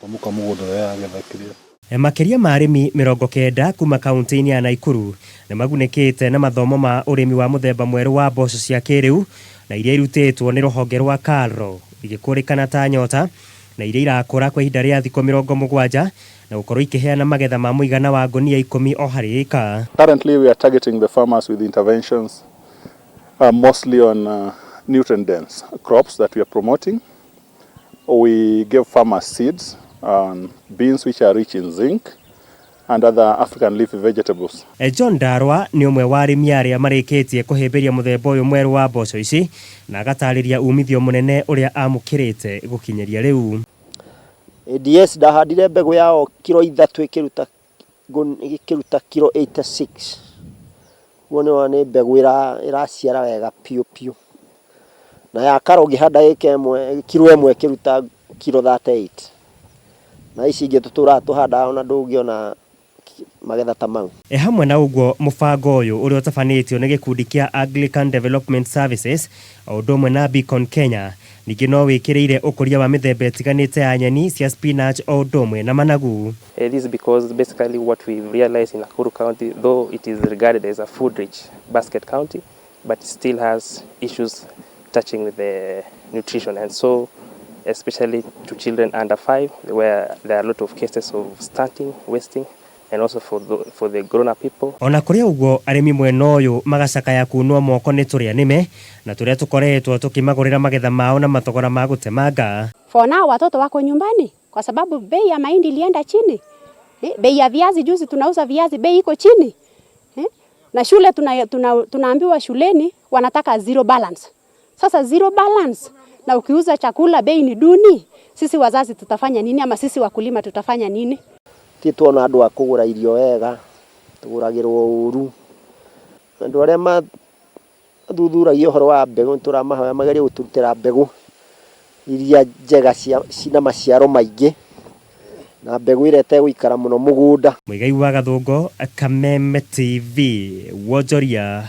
Tamuka mũgũnda ũrĩa yagetha kĩrĩa. Makĩria ma arĩmi 90 kuma kaunti-inĩ ya Nakuru nĩ magunĩkĩte na mathomo ma ũrĩmi wa mũthemba mwerũ wa mboco cia kĩrĩu na iria irutĩtwo nĩ rũhonge rwa KALRO igĩkũrĩkana ta nyota na iria irakũra kwa ihinda rĩa thikũ 70 na gũkorwo ikĩheana magetha ma mũigana wa ngũnia 10 o harĩ ĩka. Currently we are targeting the farmers with interventions mostly on nutrient dense crops that we are promoting. We give farmers seeds on beans which are rich in zinc and other African leafy vegetables. John Ndarwa nĩ ũmwe wa arĩmi arĩa marĩkĩtie kũhĩmbĩria mũthemba ũyũ mwerũ wa mboco ici na agatarĩria umithio mũnene ũrĩa amũkĩrĩte gũkinyĩria rĩu. ADS ndahandire mbegũ yao kiro 3 ĩkĩruta kiro 86. Ũguo nĩ nĩ mbegũ ĩraciara wega piũ piũ. Na ya KALRO ngĩhanda ĩka ĩmwe kiro 1 ĩkĩruta kiro 38. Na ici ingĩ tũtũraga tũhandaga ona ndũngĩona magetha ta mau. Hamwe na ũguo, mũbango ũyũ ũrĩa ũtabanĩtio nĩ gĩkundi kĩa Anglican Development Services o ũndũ ũmwe na Beacon Kenya ningĩ no wĩkĩrĩire ũkũria wa mĩthemba ĩtiganĩte ya nyeni cia spinach o ũndũ ũmwe na managu. This is because basically what we've realized in Nakuru County, though it is regarded as a food-rich basket county, but it still has issues touching with the nutrition, and so especially to children under 5, where there are a lot of cases of stunting, wasting, and also for the grown-up people. Ona kũrĩ ũguo, arĩmi mwena ũyũ magacakaya kunwo moko nĩ tũrĩa nĩme na tũrĩa tũkoretwo tũkĩmagũrĩra magetha mao na mathogora ma gũtemanga. For now watoto wako nyumbani kwa sababu bei ya mahindi ilienda chini. Bei ya viazi, juzi tunauza viazi, bei iko chini. Na shule tunaambiwa shuleni wanataka zero balance. Sasa zero balance na ukiuza chakula bei ni duni, sisi wazazi tutafanya nini ama sisi wakulima tutafanya nini? Ti tuona andũ a kũgũra irio wega, tũgũragĩrwo ũru. Andũ arĩa mathuthuragia ũhoro wa mbegũ nĩtũramahoya magerie gũtũrutĩra mbegũ iria njega cina maciaro maingĩ na mbegũ ĩrĩa ĩtegũikara mũno mũgũnda. Mũigai wa Gathũngũ, Kameme TV, wonjoria.